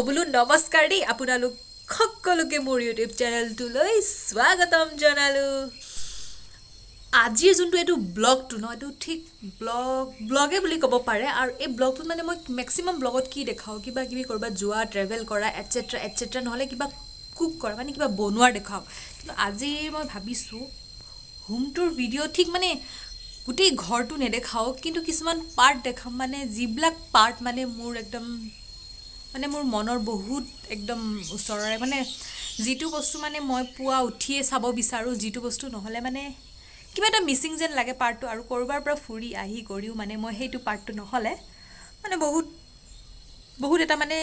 বোলো নমস্কাৰ দেই, আপোনালোক সকলোকে মোৰ ইউটিউব চেনেলটোলৈ স্বাগতম জনালোঁ। আজিৰ যোনটো এইটো ব্লগটো ন, এইটো ঠিক ব্লগে বুলি ক'ব পাৰে। আৰু এই ব্লগটোত মানে মই মেক্সিমাম ব্লগত কি দেখাওঁ, কিবা কিবি ক'ৰবাত যোৱা, ট্ৰেভেল কৰা, এটচেট্ৰা এটচেট্ৰা, নহ'লে কিবা কুক কৰা, মানে কিবা বনোৱাৰ দেখাওঁ। কিন্তু আজি মই ভাবিছোঁ হোম টুৰ ভিডিঅ' ঠিক মানে গোটেই ঘৰটো নেদেখাওঁ, কিন্তু কিছুমান পাৰ্ট দেখাম, মানে যিবিলাক পাৰ্ট মানে মোৰ একদম মানে মোৰ মনৰ বহুত একদম ওচৰৰে, মানে যিটো বস্তু মানে মই পুৱা উঠিয়ে চাব বিচাৰোঁ, যিটো বস্তু নহ'লে মানে কিবা এটা মিচিং যেন লাগে পাৰ্টটো। আৰু ক'ৰবাৰ পৰা ফুৰি আহি কৰিও মানে মই সেইটো পাৰ্টটো নহ'লে মানে বহুত বহুত এটা মানে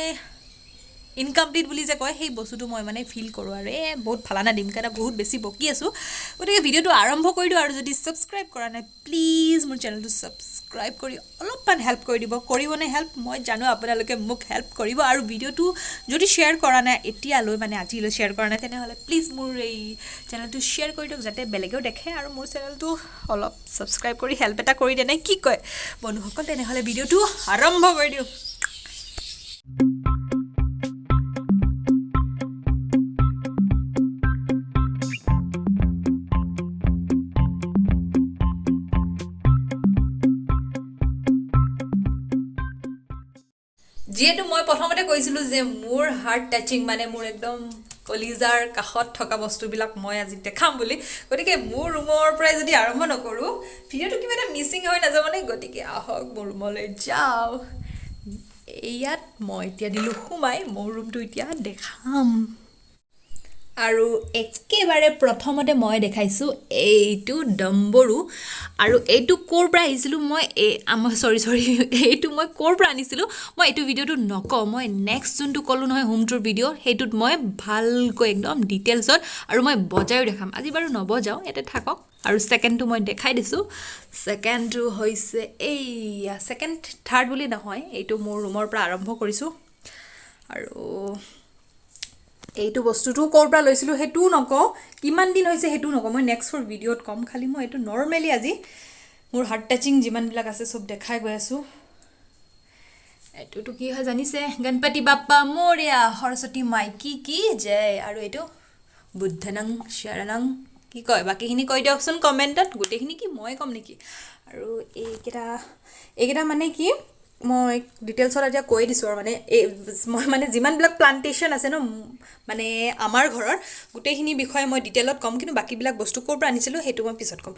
ইনকমপ্লিট বুলি যে কয়, সেই বস্তুটো মই মানে ফিল কৰোঁ। আৰু এই বহুত ফালানা দিম কাৰণে বহুত বেছি বকি আছোঁ, গতিকে ভিডিঅ'টো আৰম্ভ কৰি দিওঁ। আৰু যদি ছাবস্ক্ৰাইব কৰা নাই, প্লিজ মোৰ চেনেলটো ছাবস্ক্ৰাইব কৰি অলপমান হেল্প কৰি দিব। কৰিবনে হেল্প? মই জানো আপোনালোকে মোক হেল্প কৰিব। আৰু ভিডিঅ'টো যদি শ্বেয়াৰ কৰা নাই এতিয়ালৈ, মানে আজিলৈ শ্বেয়াৰ কৰা নাই, তেনেহ'লে প্লিজ মোৰ এই চেনেলটো শ্বেয়াৰ কৰি দিয়ক, যাতে বেলেগেও দেখে আৰু মোৰ চেনেলটো অলপ ছাবস্ক্ৰাইব কৰি হেল্প এটা কৰি দিয়ে, নে কি কয় বন্ধুসকল? তেনেহ'লে ভিডিঅ'টো আৰম্ভ কৰি দিওঁ। যিহেতু মই প্ৰথমতে কৈছিলোঁ যে মোৰ হাৰ্ট টাচিং, মানে মোৰ একদম কলিজাৰ কাষত থকা বস্তুবিলাক মই আজি দেখাম বুলি, গতিকে মোৰ ৰুমৰ পৰাই যদি আৰম্ভ নকৰোঁ ভিডিঅ'টো কিবা এটা মিচিং হৈ নাযাব নে? গতিকে আহক মোৰ ৰুমলৈ যাওঁ। ইয়াত মই এতিয়া দিলোঁ সোমাই, মোৰ ৰুমটো এতিয়া দেখাম। আৰু একেবাৰে প্ৰথমতে মই দেখাইছোঁ এইটো ডম্বৰু। আৰু এইটো ক'ৰ পৰা আহিছিলোঁ মই, এই আমাৰ চৰি চৰি এইটো মই ক'ৰ পৰা আনিছিলোঁ মই এইটো ভিডিঅ'টো নকওঁ। মই নেক্সট যোনটো ক'লোঁ নহয় হোম টুৰ ভিডিঅ', সেইটোত মই ভালকৈ একদম ডিটেইলছত আৰু মই বজায়ো দেখাম। আজি বাৰু নবজাওঁ, ইয়াতে থাকক। আৰু ছেকেণ্ডটো মই দেখাই দিছোঁ। ছেকেণ্ডটো হৈছে এইয়া, ছেকেণ্ড থাৰ্ড বুলি নহয়, এইটো মোৰ ৰুমৰ পৰা আৰম্ভ কৰিছোঁ। আৰু এইটো বস্তুটো ক'ৰ পৰা লৈছিলোঁ সেইটোও নকওঁ, কিমান দিন হৈছে সেইটোও নকওঁ, মই নেক্সট ফৰ ভিডিঅ'ত ক'ম। খালি মই এইটো নৰ্মেলি আজি মোৰ হাৰ্ট টাচিং যিমানবিলাক আছে চব দেখাই গৈ আছোঁ। এইটোতো কি হয় জানিছে? গণপতি বাপ্পা মৰিয়া, সৰস্বতী মাইকী কি জয়। আৰু এইটো বুদ্ধনং শৰণং কি কয়, বাকীখিনি কৈ দিয়কচোন কমেণ্টত। গোটেইখিনি কি মই ক'ম নেকি? আৰু এইকেইটা মানে কি মই ডিটেইলছত এতিয়া কৈ দিছোঁ। আৰু মানে এই মই মানে যিমানবিলাক প্লাণ্টেশ্যন আছে ন, মানে আমাৰ ঘৰৰ গোটেইখিনি বিষয়ে মই ডিটেইলত ক'ম, কিন্তু বাকীবিলাক বস্তু ক'ৰ পৰা আনিছিলোঁ সেইটো মই পিছত ক'ম।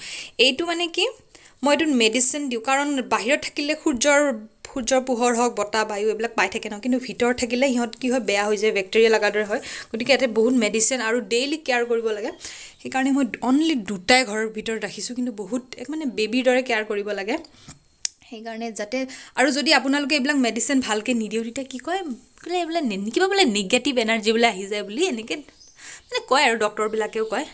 এইটো মানে কি মই এইটোত মেডিচিন দিওঁ, কাৰণ বাহিৰত থাকিলে সূৰ্যৰ পোহৰ হওক, বতাহ বায়ু এইবিলাক পাই থাকে ন, কিন্তু ভিতৰত থাকিলে সিহঁত কি হয়, বেয়া হৈ যায়, বেক্টেৰিয়া লগাৰ দৰে হয়। গতিকে ইয়াতে বহুত মেডিচিন আৰু ডেইলি কেয়াৰ কৰিব লাগে। সেইকাৰণে মই অনলি দুটাই ঘৰৰ ভিতৰত ৰাখিছোঁ, কিন্তু বহুত এক মানে বেবীৰ দৰে কেয়াৰ কৰিব লাগে। সেইকাৰণে যাতে, আৰু যদি আপোনালোকে এইবিলাক মেডিচিন ভালকৈ নিদিওঁ, তেতিয়া কি কয় বোলে এইবিলাক কিবা বোলে নিগেটিভ এনাৰ্জি বোলে আহি যায় বুলি এনেকৈ মানে কয় আৰু ডক্টৰবিলাকেও কয়।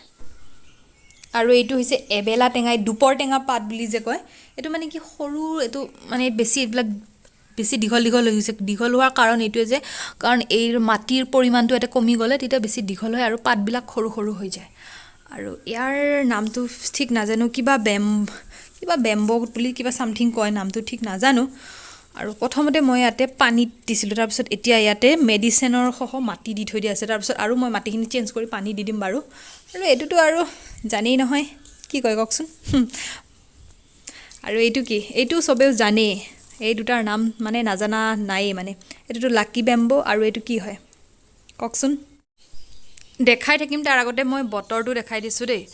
আৰু এইটো হৈছে এবেলা টেঙাই, দুপৰ টেঙা পাত বুলি যে কয়, এইটো মানে কি সৰু, এইটো মানে বেছি এইবিলাক বেছি দীঘল দীঘল হৈ গৈছে। দীঘল হোৱাৰ কাৰণ এইটোৱে যে, কাৰণ এই মাটিৰ পৰিমাণটো ইয়াতে কমি গ'লে তেতিয়া বেছি দীঘল হয় আৰু পাতবিলাক সৰু সৰু হৈ যায়। আৰু ইয়াৰ নামটো ঠিক নাজানো, কিবা বেম্ব বুলি কিবা চামথিং কয়, নামটো ঠিক নাজানো। আৰু প্ৰথমতে মই ইয়াতে পানীত দিছিলোঁ, তাৰপিছত এতিয়া ইয়াতে মেডিচিনৰ সহ মাটি দি থৈ দিয়া আছে। তাৰপিছত আৰু মই মাটিখিনি চেঞ্জ কৰি পানী দি দিম বাৰু। আৰু এইটোতো আৰু জানেই নহয়, কি কয় কওকচোন। আৰু এইটো কি, এইটো চবেও জানেই, এই দুটাৰ নাম মানে নাজানা নায়েই মানে। এইটোতো লাকি বেম্ব আৰু এইটো কি হয় কওকচোন। দেখাই থাকিম, তাৰ আগতে মই বতৰটো দেখাই দিছোঁ দেই।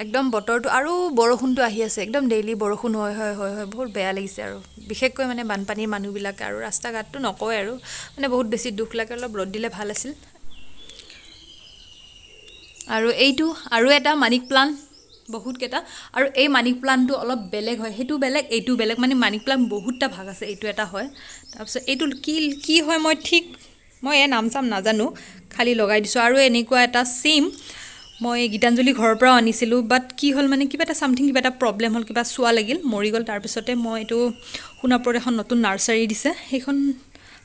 একদম বতৰটো আৰু বৰষুণটো আহি আছে, একদম ডেইলি বৰষুণ হয় হয় হয় হয়, বহুত বেয়া লাগিছে। আৰু বিশেষকৈ মানে বানপানীৰ মানুহবিলাক আৰু ৰাস্তা ঘাটটো নকয় আৰু, মানে বহুত বেছি দুখ লাগে। অলপ ৰ'দ দিলে ভাল আছিল। আৰু এইটো আৰু এটা মানিক প্লাণ্ট, বহুতকেইটা। আৰু এই মানিক প্লাণ্টটো অলপ বেলেগ হয়, সেইটো বেলেগ এইটো বেলেগ, মানে মানিক প্লাণ্ট বহুতটা ভাগ আছে, এইটো এটা হয়। তাৰপিছত এইটো কি হয় মই ঠিক মই এই নাম চাম নাজানো, খালি লগাই দিছোঁ। আৰু এনেকুৱা এটা ছেইম মই গীতাঞ্জলি ঘৰৰ পৰাও আনিছিলোঁ, বাট কি হ'ল মানে কিবা এটা চামথিং কিবা এটা প্ৰব্লেম হ'ল, কিবা চোৱা লাগিল, মৰি গ'ল। তাৰপিছতে মই এইটো সোণাপুৰত এখন নতুন নাৰ্চাৰী দিছে, সেইখন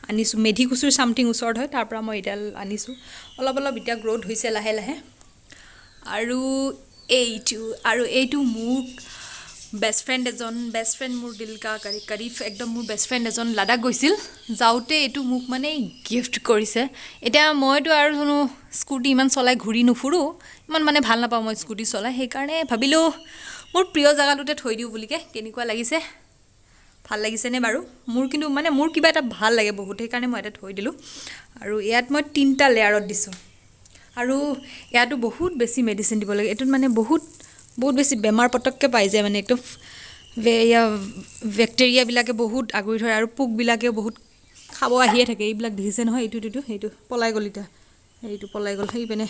আনিছোঁ, মেধিকুচুৰ চামথিং ওচৰত হয়, তাৰ পৰা মই এডাল আনিছোঁ। অলপ অলপ এতিয়া গ্ৰ'থ হৈছে লাহে লাহে। আৰু এইটো মোক বেষ্ট ফ্ৰেণ্ড এজন, বেষ্ট ফ্ৰেণ্ড মোৰ দিল কা কাৰিফ, একদম মোৰ বেষ্ট ফ্ৰেণ্ড এজন লাডাখ গৈছিল, যাওঁতে এইটো মোক মানে গিফ্ট কৰিছে। এতিয়া মইতো আৰু কোনো স্কুটি ইমান চলাই ঘূৰি নুফুৰোঁ, ইমান মানে ভাল নাপাওঁ মই স্কুটি চলাই, সেইকাৰণে ভাবিলোঁ মোৰ প্ৰিয় জেগাটোতে থৈ দিওঁ বুলিকে। কেনেকুৱা লাগিছে, ভাল লাগিছেনে বাৰু? মোৰ কিন্তু মানে মোৰ কিবা এটা ভাল লাগে বহুত, সেইকাৰণে মই এটা থৈ দিলোঁ। আৰু ইয়াত মই 3টা লেয়াৰত দিছোঁ। আৰু ইয়াতো বহুত বেছি মেডিচিন দিব লাগে, এইটোত মানে বহুত বহুত বেছি বেমাৰ পটককৈ পাই যায়, মানে একদম এয়া বেক্টেৰিয়াবিলাকে বহুত আগুৰি ধৰে আৰু পোকবিলাকেও বহুত খাব আহিয়ে থাকে। এইবিলাক দেখিছে নহয়, এইটো এইটো সেইটো পলাই গ'ল এতিয়া, এইটো পলাই গ'ল সেইপিনে।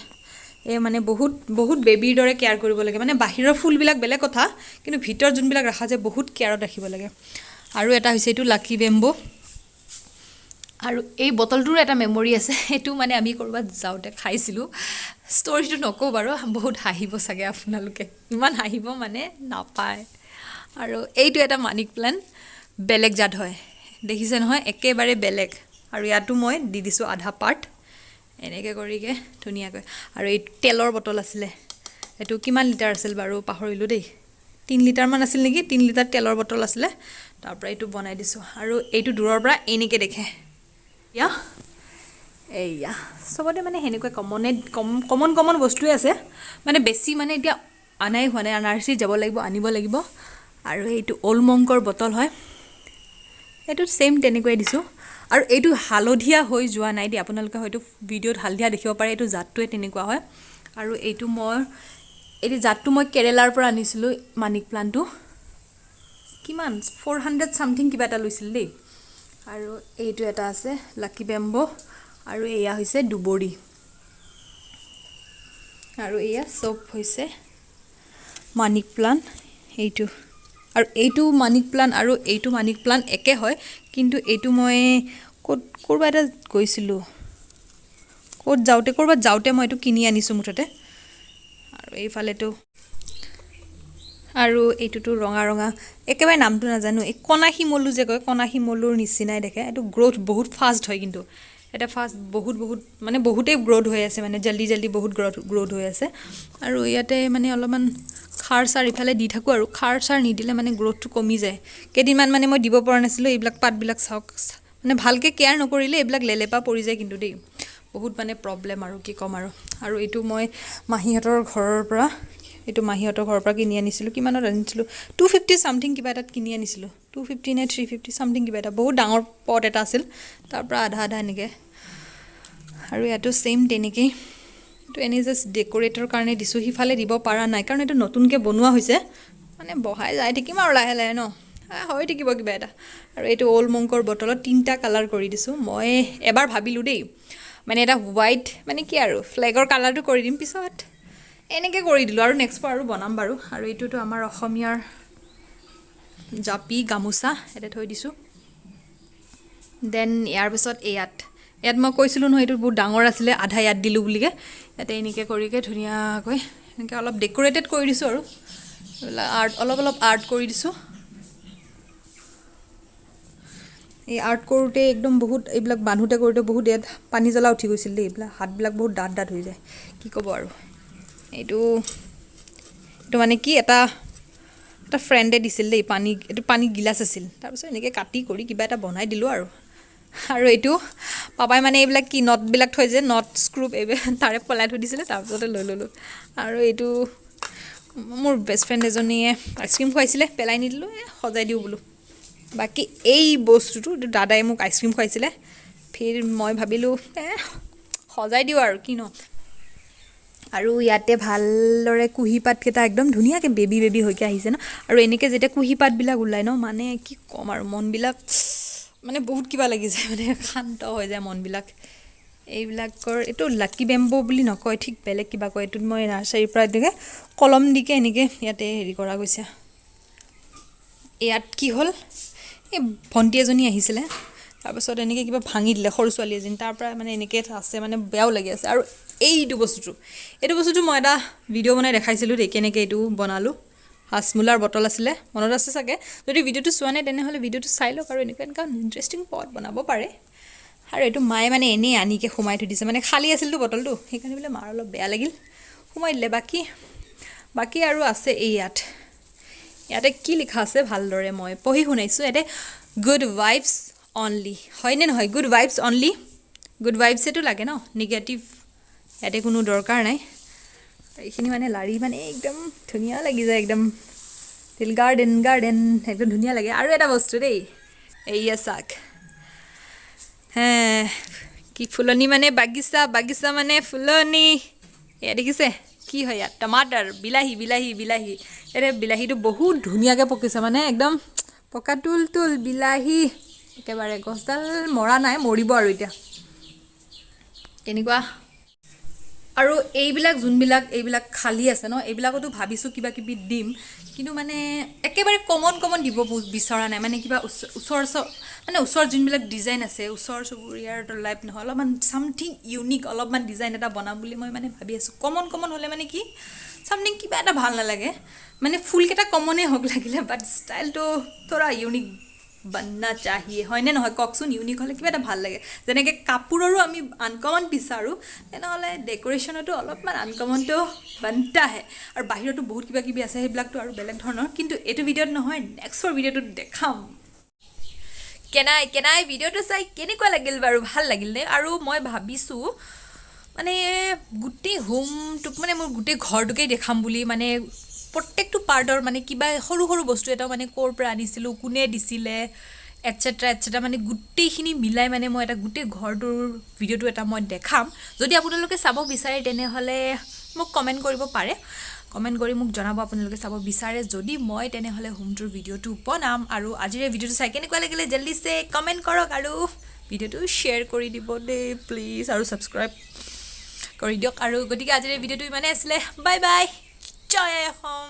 এই মানে বহুত বহুত বেবীৰ দৰে কেয়াৰ কৰিব লাগে, মানে বাহিৰৰ ফুলবিলাক বেলেগ কথা, কিন্তু ভিতৰত যোনবিলাক ৰখা যায় বহুত কেয়াৰত ৰাখিব লাগে। আৰু এটা হৈছে এইটো লাকি বেম্বো। আৰু এই বটলটোৰো এটা মেমৰি আছে, সেইটো মানে আমি ক'ৰবাত যাওঁতে খাইছিলোঁ। ষ্টৰিটো নকওঁ বাৰু, বহুত হাঁহিব চাগে আপোনালোকে, ইমান হাঁহিব মানে নাপায়। আৰু এইটো এটা মানিক প্লেণ্ট, বেলেগ জাত হয়, দেখিছে নহয়, একেবাৰে বেলেগ। আৰু ইয়াতো মই দি দিছোঁ আধা পাৰ্ট এনেকৈ কৰিকে ধুনীয়াকৈ। আৰু এই তেলৰ বটল আছিলে, এইটো কিমান লিটাৰ আছিল বাৰু পাহৰিলোঁ দেই, 3 লিটাৰমান আছিল নেকি, 3 লিটাৰ তেলৰ বটল আছিলে, তাৰ পৰা এইটো বনাই দিছোঁ। আৰু এইটো দূৰৰ পৰা এনেকৈ দেখে। এইয়া চবতে মানে সেনেকুৱা কমন কমন বস্তুৱে আছে, মানে বেছি মানে এতিয়া আনাই হোৱা নাই, নাৰ্চাৰী যাব লাগিব, আনিব লাগিব। আৰু এইটো অল্ড মংকৰ বটল হয়, এইটো ছেইম তেনেকুৱাই দিছোঁ। আৰু এইটো হালধীয়া হৈ যোৱা নাই দেই, আপোনালোকে হয়তো ভিডিঅ'ত হালধীয়া দেখিব পাৰে, এইটো জাতটোৱে তেনেকুৱা হয়। আৰু এইটো জাতটো মই কেৰেলাৰ পৰা আনিছিলোঁ, মানিক প্লাণ্টটো কিমান 400 ছামথিং কিবা এটা লৈছিল দেই। আৰু এইটো এটা আছে লাকি বেম্ব', আৰু এয়া হৈছে দুবৰি। আৰু এয়া চব হৈছে মানিক প্লাণ্ট এইটো। আৰু এইটো মানিক প্লাণ্ট আৰু এইটো মানিক প্লাণ্ট একে হয়, কিন্তু এইটো মই ক'ত ক'ৰবাত এটা গৈছিলোঁ, ক'ত যাওঁতে ক'ৰবাত যাওঁতে মই এইটো কিনি আনিছোঁ মুঠতে। আৰু এইফালেতো আৰু এইটোতো ৰঙা ৰঙা, একেবাৰে নামটো নাজানো, এই কণা শিমলু যে কয়, কণা শিমলুৰ নিচিনাই দেখে। এইটো গ্ৰ'থ বহুত ফাষ্ট হয়, কিন্তু এটা ফাষ্ট বহুত বহুত মানে বহুতেই গ্ৰ'থ হৈ আছে, মানে জল্দি জল্দি বহুত গ্ৰ'থ হৈ আছে। আৰু ইয়াতে মানে অলপমান সাৰ চাৰ ইফালে দি থাকোঁ, আৰু সাৰ চাৰ নিদিলে মানে গ্ৰ'থটো কমি যায়। কেইদিনমান মানে মই দিব পৰা নাছিলোঁ, এইবিলাক পাতবিলাক চাওক, মানে ভালকৈ কেয়াৰ নকৰিলে এইবিলাক লেলেপা পৰি যায় কিন্তু দেই, বহুত মানে প্ৰব্লেম আৰু কি ক'ম আৰু। আৰু এইটো মই মাহীহঁতৰ ঘৰৰ পৰা, এইটো মাহীহঁতৰ ঘৰৰ পৰা কিনি আনিছিলোঁ, কিমানত আনিছিলোঁ, 250 ছামথিং কিবা এটাত কিনি আনিছিলোঁ, 250 নে 350 ছামথিং কিবা এটা, বহুত ডাঙৰ পট এটা আছিল, তাৰ পৰা আধা আধা এনেকৈ। আৰু ইয়াতো ছেইম তেনেকেই, এইটো এনেই জাষ্ট ডেক'ৰেটৰ কাৰণে দিছোঁ, সিফালে দিব পৰা নাই কাৰণ এইটো নতুনকৈ বনোৱা হৈছে, মানে বহাই যাই থাকিম আৰু লাহে লাহে ন, হৈ থাকিব কিবা এটা। আৰু এইটো অল্ড মংকৰ বটলত 3টা কালাৰ কৰি দিছোঁ। মই এবাৰ ভাবিলোঁ দেই, মানে এটা হোৱাইট মানে কি আৰু ফ্লেগৰ কালাৰটো কৰি দিম, পিছত এনেকৈ কৰি দিলোঁ। আৰু নেক্সট বাৰ আৰু বনাম বাৰু। আৰু এইটোতো আমাৰ অসমীয়াৰ জাপি গামোচা ইয়াতে থৈ দিছোঁ। Then ইয়াৰ পিছত ইয়াত মই কৈছিলোঁ নহয় এইটো বহুত ডাঙৰ আছিলে, আধা ইয়াত দিলোঁ বুলিকে, ইয়াতে এনেকৈ কৰিকে ধুনীয়াকৈ এনেকৈ অলপ ডেক'ৰেটেড কৰি দিছোঁ। আৰু এইবিলাক আৰ্ট অলপ অলপ আৰ্ট কৰি দিছোঁ। এই আৰ্ট কৰোঁতে একদম বহুত এইবিলাক বান্ধোতে কৰোঁতে বহুত ইয়াত পানী জ্বলা উঠি গৈছিল দেই, এইবিলাক হাতবিলাক বহুত ডাঠ ডাঠ হৈ যায়, কি ক'ব আৰু। এইটো মানে কি এটা এটা ফ্ৰেণ্ডে দিছিল দেই, পানী এইটো পানী গিলাচ আছিল, তাৰপিছত এনেকৈ কাটি কৰি কিবা এটা বনাই দিলোঁ আৰু। আৰু এইটো পাপাই মানে এইবিলাক কি নটবিলাক থৈ যে, not screw এইবিলাক তাৰে পেলাই থৈ দিছিলে, তাৰপিছতে লৈ ল'লোঁ। আৰু এইটো মোৰ বেষ্ট ফ্ৰেণ্ড এজনীয়ে আইচক্ৰীম খুৱাইছিলে, পেলাই নিদিলোঁ, সজাই দিওঁ বোলো। বাকী এই বস্তুটো এইটো দাদাই মোক আইচক্ৰীম খুৱাইছিলে, ফিৰ মই ভাবিলোঁ সজাই দিওঁ আৰু কি ন। আৰু ইয়াতে ভালদৰে কুঁহিপাতকেইটা একদম ধুনীয়াকৈ বেবী বেবী হৈকে আহিছে ন। আৰু এনেকৈ যেতিয়া কুঁহিপাতবিলাক ওলায় ন, মানে কি ক'ম আৰু, মনবিলাক মানে বহুত কিবা লাগি যায়, মানে শান্ত হৈ যায় মনবিলাক। এইবিলাকৰ এইটো লাকি বেম্বো বুলি নকয়, ঠিক বেলেগ কিবা কয়। এইটোত মই নাৰ্চাৰীৰ পৰা এনেকৈ কলম দিকে এনেকৈ ইয়াতে হেৰি কৰা গৈছে। ইয়াত কি হ'ল, এই ভণ্টি এজনী আহিছিলে, তাৰপাছত এনেকৈ কিবা ভাঙি দিলে, সৰু ছোৱালী এজনী, তাৰ পৰা মানে এনেকৈ আছে, মানে বেয়াও লাগি আছে। আৰু এইটো বস্তুটো মই এটা ভিডিঅ' বনাই দেখাইছিলোঁ দেই, কেনেকৈ এইটো বনালোঁ। হাজমোলাৰ বটল আছিলে, মনত আছে চাগে, যদি ভিডিঅ'টো চোৱা নাই তেনেহ'লে ভিডিঅ'টো চাই লওক। আৰু এনেকুৱা এনেকুৱা ইণ্টাৰেষ্টিং পট বনাব পাৰে। আৰু এইটো মায়ে মানে এনেই আনিকে সোমাই থৈ দিছে, মানে খালী আছিলতো বটলটো, সেইকাৰণে বোলে মাৰ অলপ বেয়া লাগিল, সোমাই দিলে। বাকী আৰু আছে এই ইয়াত, ইয়াতে কি লিখা আছে ভালদৰে মই পঢ়ি শুনাইছোঁ। ইয়াতে গুড ভাইবছ অনলি, হয়নে নহয়? গুড ভাইবছ অনলি, গুড ভাইবছেতো লাগে ন, নিগেটিভ ইয়াতে কোনো দৰকাৰ নাই। এইখিনি মানে লাৰি মানে একদম ধুনীয়া লাগি যায়, একদম গাৰ্ডেন গাৰ্ডেন, একদম ধুনীয়া লাগে। আৰু এটা বস্তু দেই, এইয়া চাওক হে, কি ফুলনি মানে বাগিচা, বাগিচা মানে ফুলনি। এয়া দেখিছে কি হয় ইয়াত? টমাটাৰ, বিলাহী, বিলাহী, বিলাহী। ইয়াতে বিলাহীটো বহুত ধুনীয়াকৈ পকিছে, মানে একদম পকা তুল তুল বিলাহী একেবাৰে। গছডাল মৰা নাই, মৰিব আৰু এতিয়া তেনেকুৱা। আৰু এইবিলাক যোনবিলাক এইবিলাক খালী আছে ন, এইবিলাকতো ভাবিছোঁ কিবা কিবি দিম, কিন্তু মানে একেবাৰে কমন কমন দিব বিচৰা নাই। মানে কিবা ওচৰ মানে ওচৰত যোনবিলাক ডিজাইন আছে, ওচৰ চুবুৰীয়াৰ লাইফ নহয়, অলপমান চামথিং ইউনিক অলপমান ডিজাইন এটা বনাম বুলি মই মানে ভাবি আছোঁ। কমন কমন হ'লে মানে কি চামথিং কিবা এটা ভাল নালাগে। মানে ফুলকেইটা কমনেই হওক লাগিলে, বাট ষ্টাইলটো থোৰা ইউনিক बनना चाहिए, হয়নে নহয় কওকচোন? ইউনিক হ'লে কিবা এটা ভাল লাগে। যেনেকৈ কাপোৰৰো আমি আনকমন বিচাৰোঁ, তেনেহ'লে ডেক'ৰেশ্যনতো অলপমান আনকমনটো बनता है। আৰু বাহিৰতো বহুত কিবা কিবি আছে, সেইবিলাকতো আৰু বেলেগ ধৰণৰ, কিন্তু এইটো ভিডিঅ'ত নহয়, নেক্সটৰ ভিডিঅ'টোত দেখাম। কেনাই কেনাই ভিডিঅ'টো চাই কেনেকুৱা লাগিল বাৰু? ভাল লাগিল নে? আৰু মই ভাবিছোঁ মানে গোটেই হোমটোক, মানে মোৰ গোটেই ঘৰটোকেই দেখাম বুলি, মানে প্ৰত্যেকটো পাৰ্টৰ মানে কিবা সৰু সৰু বস্তু এটাও মানে ক'ৰ পৰা আনিছিলোঁ, কোনে দিছিলে, এটচেট্ৰা এটচেট্ৰা, মানে গোটেইখিনি মিলাই মানে মই এটা গোটেই ঘৰটোৰ ভিডিঅ'টো এটা মই দেখাম। যদি আপোনালোকে চাব বিচাৰে, তেনেহ'লে মোক কমেণ্ট কৰিব পাৰে। কমেণ্ট কৰি মোক জনাব আপোনালোকে চাব বিচাৰে যদি, মই তেনেহ'লে হোমটোৰ ভিডিঅ'টো বনাম। আৰু আজিৰ এই ভিডিঅ'টো চাই কেনেকুৱা লাগিলে জল্দিছে কমেণ্ট কৰক আৰু ভিডিঅ'টো শ্বেয়াৰ কৰি দিব দেই প্লিজ, আৰু ছাবস্ক্ৰাইব কৰি দিয়ক। আৰু গতিকে আজিৰ এই ভিডিঅ'টো ইমানেই আছিলে। বাই বাই, জয় আই অসম।